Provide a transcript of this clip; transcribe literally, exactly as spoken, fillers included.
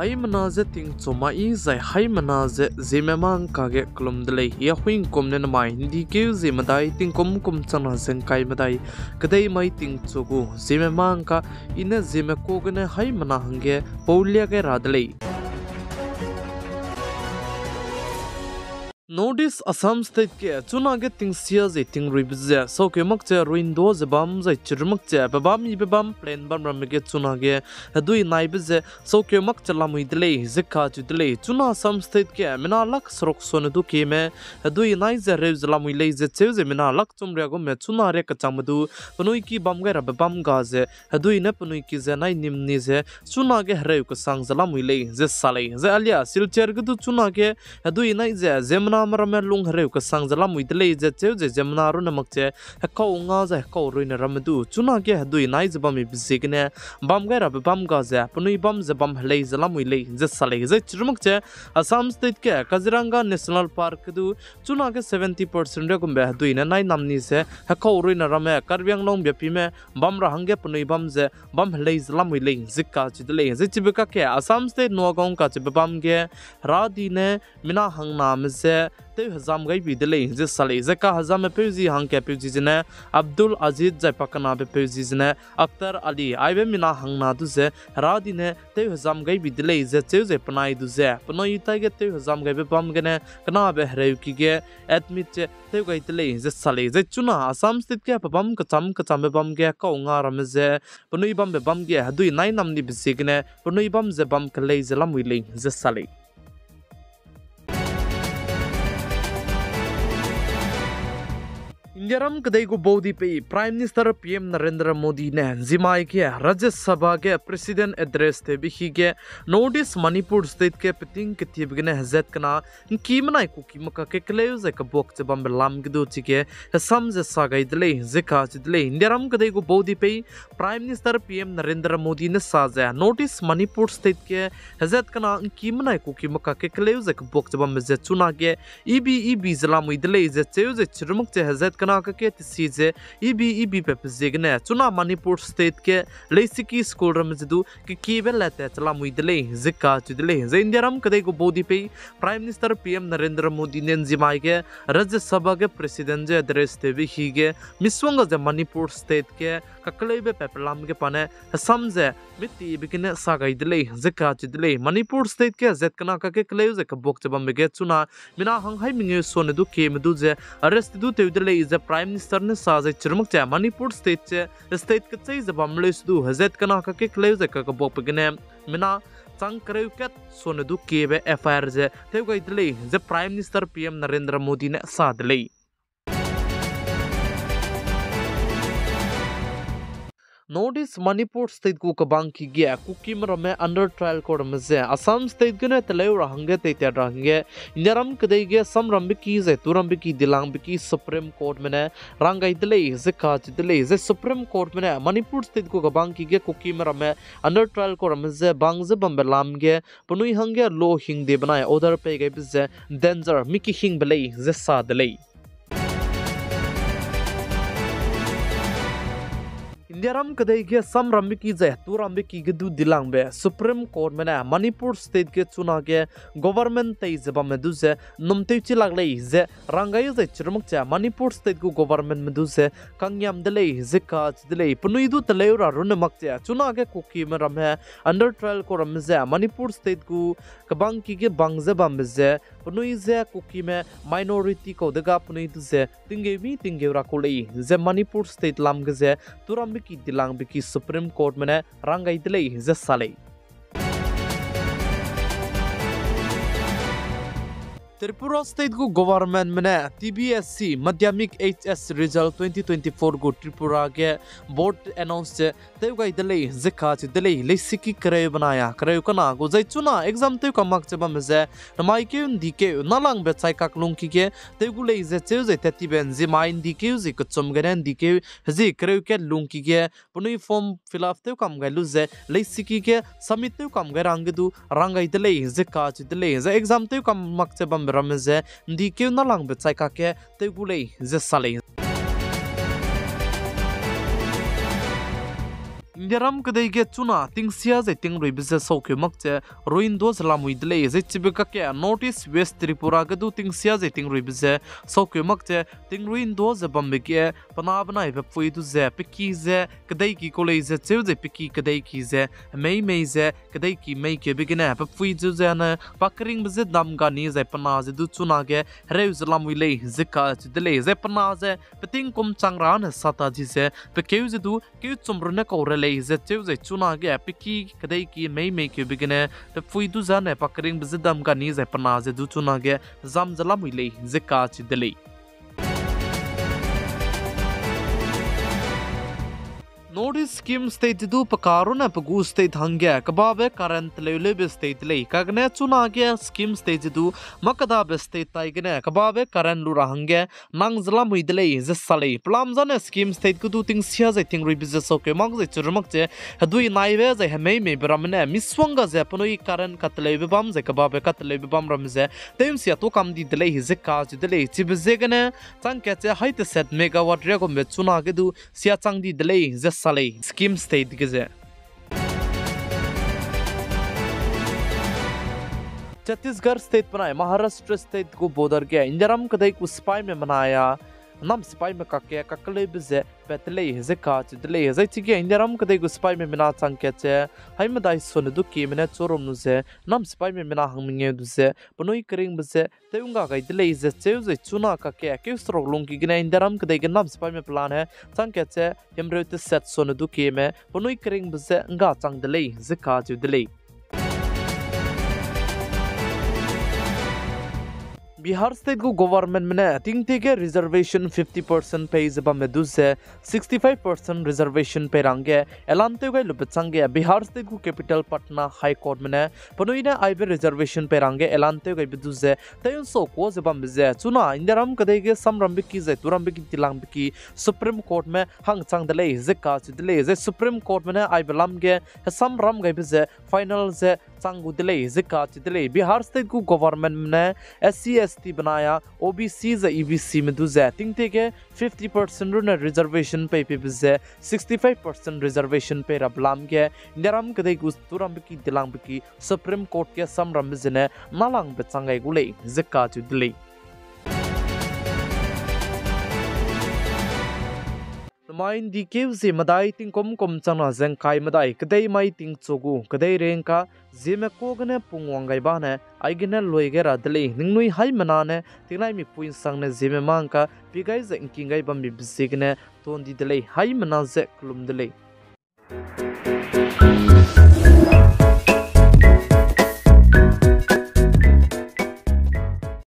Haimena ze tingchu mai zai haimena ze Zeme mâ ngka ge kelum de lei. Yahui ngkum ne namai, ndikeu ze medai tingkum kum changna ze ngkai medai, kedei mai tingchu gu Zeme mâ ngka, i ne Zeme ka gene haimena hangge paulia gai ra de lei. North East Assam State ge chunage tingsia ze tingruibe ze saukeu makche ruindo ze bam zai chirumakche bebam yibe bam plain bam ramme ge chunage hedui naibe ze saukeu makche lamui de lei ze kacheu de lei. Chuna Assam State ge mina lak seruk sone du kieme hedui nai ze hereu ze lamui lei ze cheu ze mina lak chumria gume chuna ria kechangme du penui ki bam gai rabe bam ga ze hedui ne penui ki ze nai nim ni ze chunage hereu kesang ze lamui lei ze sa lei. Zai alia Silchar ge du chunage hedui nai ze ziemmename ramme lung hereu kesang ze lamui de lei ze cheu ze ziemmena runne makche hekau nga zai hekau ruine ramme du chunage hedui nai ze bammibe ziegene bam gai rabe bam ga ze penui bam ze bam helei ze lamui lei ze sa lei. Zai chirumakche Assam State ge Kaziranga National Park ge du chunage seventy percent ria gumbe hedui ne nai nam ni ze hekau ruine ramme Karbi Anglong biapime bam ra hangge penui bam ze bam helei ze lamui lei ze kacheu de lei. Zai chibe kakge Assam State Nagaon kacheube bam ge heradi ne mina hangname ze tew hezam gai bi de lei ze sa lei. Zai kahezamme peu zi hangkatpeu zi zene Abdul Aziz zai pakenabe peu zi zene Akhtar Ali aibe mina hangna du ze heradi ne tew hezam gai bi de lei ze cheu ze penai du ze penui taige tew hezam gaibe bam gene kenabe hereu ki ge admit ze tew gai de lei ze sa lei. Zai chuna Assam State ge pebam kecham kechambe bam ge kau nga ramme ze penui bambe bam ge hedui nai nam nibe ziegene penui bam ze bam kelei ze lamui lei ze sa lei. Indiaram kedei gu baudi pei Prime Minister P M Narendra Modi ne nzimai ge Rajya Sabha ge President Address tewbe hige North East Manipur State ge peting ketiebe gene hezat kena ngki menai Kuki meka kekeleu zai kebuak ze bambe lam ge du chige hesam ze sa gai de lei ze kacheu de lei. Indiaram kedei gu baudi pei Prime Minister P M Narendra Modi ne sa ze North East Manipur State ge hezat kena ngki menai Kuki meka kekeleu zai kebuak ze bambe ze chunage ibi ibi ze lamui de lei ze cheu ze chirumakche hezat kena keke tesi ze ibi ibi pepe ziegene chuna Manipur State ge leisiki school ramme ze du kekiebe late che lamui de lei ze kacheu de lei. Zai Indiaram kedei gu baudi pei Prime Minister P M Narendra Modi ne nzimai ge Rajya Sabha ge President ze address tewbe hige misongga ze Manipur State ge kakeleube pepe lam ge pa ne hesam ze mitibe gene sa gai de lei ze kacheu de lei. Manipur State ge hezat kena kake keleu ze kebuak ze bambe ge chuna mina hang hai mengeu sone du kieme du ze arrest du tew de lei ze Prime Minister ne sa zai chirumakche Manipur State ze state kechei ze bam leu se du hezat kena kake keleu ze kakebuakbe gene mina chang kereu kat sone du kiebe F I R ze tew gai de lei ze Prime Minister P M Narendra Modi ne sa de lei. North East Manipur State gu kebangki ge Kukime ramme under trial court ramme ze Assam State gene teleu ra hangge teitat ra hangge Indiaram kedei ge samrambe ki zai turambe ki dilangbe ki Supreme Courtme ne rang gai de lei ze kacheu de lei. Zai Supreme Courtme ne Manipur State gu kebangki ge Kukime ramme under trial court ramme ze bang ze bambe lam ge penui hangge law hingde benai order pei gaibe ze danger mi kehingbe lei ze sa de lei. Indiaram kedei ge samrambe ki zai turambe ki ge du dilangbe Supreme Courtme ne Manipur State ge chunage government tei ze bamme du ze nnum tewchi lak lei ze rang gai zai chirumakche Manipur State gu governmentme du ze kangngiam de lei ze kacheu de lei. Penui du teleu ra runne makche chunage Kukime ramme under trial court ramme ze Manipur State gu kebangki ge bang ze bambe ze penui ze Kukime minority kau dega penui du ze tinggeu mi tinggeu ra kau lei ze Manipur State lam ge ze turambe ki dilangbe ki Supreme Courtme ne rang gai de lei ze sa lei. Tripura State gu governmentme ne T B S C Madhyamik H S result twenty twenty-four gu Tripura ge board announce ze tew gai de lei ze kacheu de lei. Leisiki kereu benai a kereu kena gu zai chuna exam tew kam mak ze bamme ze namaikeu ndikeu nalangbe chaikak lungki ge tew gu lei ze cheu ze tat tibe nzimai ndikeu zi kechum gene ndikeu hezi kereu kat lungki ge penui form fill up tew kam gai lu ze leisiki ge submit tew kam gai ra hangge du rang gai de lei ze kacheu de lei. Zai exam tew kam mak ze bambe ramme ze ndikeu nalangbe chaikak ge tew gu lei ze sa lei. Indiaram kedei ge chuna tingsia zai tingruibe ze saukeu mak ze rui'nduâ ze lamui de lei. Zai chibe kakge North East West Tripura ge du tingsia zai tingruibe ze saukeu mak ze tingrui'nduâ ze bambe ge pe na benai pe pui du ze pe ki ze kedeiki kau lei ze cheu zai pe ki kedeiki ze hemei mei ze kedeiki meikeube gene pe pui du ze ne pa keringbe ze dam gani zai pe na ze du chunage hereu ze lamui lei ze kacheu de lei. Zai pe na ze pe tingkum chang ra ne sata di ze pe keu ze du keuchum runne kau re lei ze cheu zai chunage pe ki kedeiki mei meikeube gene pe pui du ze ne pa keringbe ze dam gani zai pe na ze du chunage zam ze lamui lei ze kacheu de lei. North East Sikkim State ze du pe ka runne pe gu state hangge kebabe current teleu leube state de lei. Kagene chunage Sikkim State ze du mâ kedabe state tai gene kebabe current lu ra hangge nang ze lamui de lei ze sa lei. Pelam zane Sikkim State ge du tingsia zai tingruibe ze saukeu mak zai chirui mak ze hedui naibe zai hemei meibe ramme ne misongga ze penui current kateleube bam zai kebabe kateleube bam ramme ze tew'nsia tu kam di de lei ze kacheu de lei. Chibe ziegene chang kat ze hai teset megawatt riagumbe chunage du sia chang di de lei ze sa lei Sikkim State ge ze. Chhattisgarh State benai Maharashtra State gu border ge Indiaram kedei gu sipaime menai a nam sipaime kakge kakeleube ze pat de lei ze kacheu de lei. Zai chige Indiaram kedei gu sipaime mina chang kat ze hai medai sone du kieme ne churum lu ze nam sipaime mina hang mengeu du ze penui keringbe ze tew ngga gai de lei ze cheu zai chuna kakge keuseruk lungki gene Indiaram kedei ge nam sipaime pelane chang kat ze himreu teset sone du kieme penui keringbe ze ngga chang de lei ze kacheu de lei. Bihar State gu governmentme ne tingtie ge reservation fifty percent pei ze bamme du ze sixty-five percent reservation pei ra hangge elan tew gai lube changge Bihar State gu capital Patna High Courtme ne penui ne aibe reservation pei ra hangge elan tew gaibe du ze tew'nsau kuâ ze bambe ze chuna Indiaram kedei ge samrambe ki zai turambe ki tilangbe ki Supreme Courtme hangchang de lei ze kacheu de lei. Zai Supreme Courtme ne aibe lam ge hesamram gaibe ze final ze chang gu de lei ze kacheu de lei. Bihar State gu governmentme ne S C S T benai a O B C zai E B Cme du ze tingtie ge fifty percent runne reservation pei peibe ze sixty-five percent reservation pei rabe lam ge Indiaram kedei gu turambe ki tilangbe ki Supreme Court ge samrambe zene nâlangbe chang gai gu lei ze kacheu de lei. Namai ’ndi keu zie medai tingkum kum changna ze ’ngkai medai kedei mai tingchu gu kedei rengka Zeme kuâ gene pungwang gai bane, aigene lui gai ra de lei, ningnui haimena ne tingnaimik pui ’nsangne Zeme mâ ’ngka pie gai ze ’ngking gai bambe ziegene tuâ ’ndi de lei, haimena ze kelum de lei.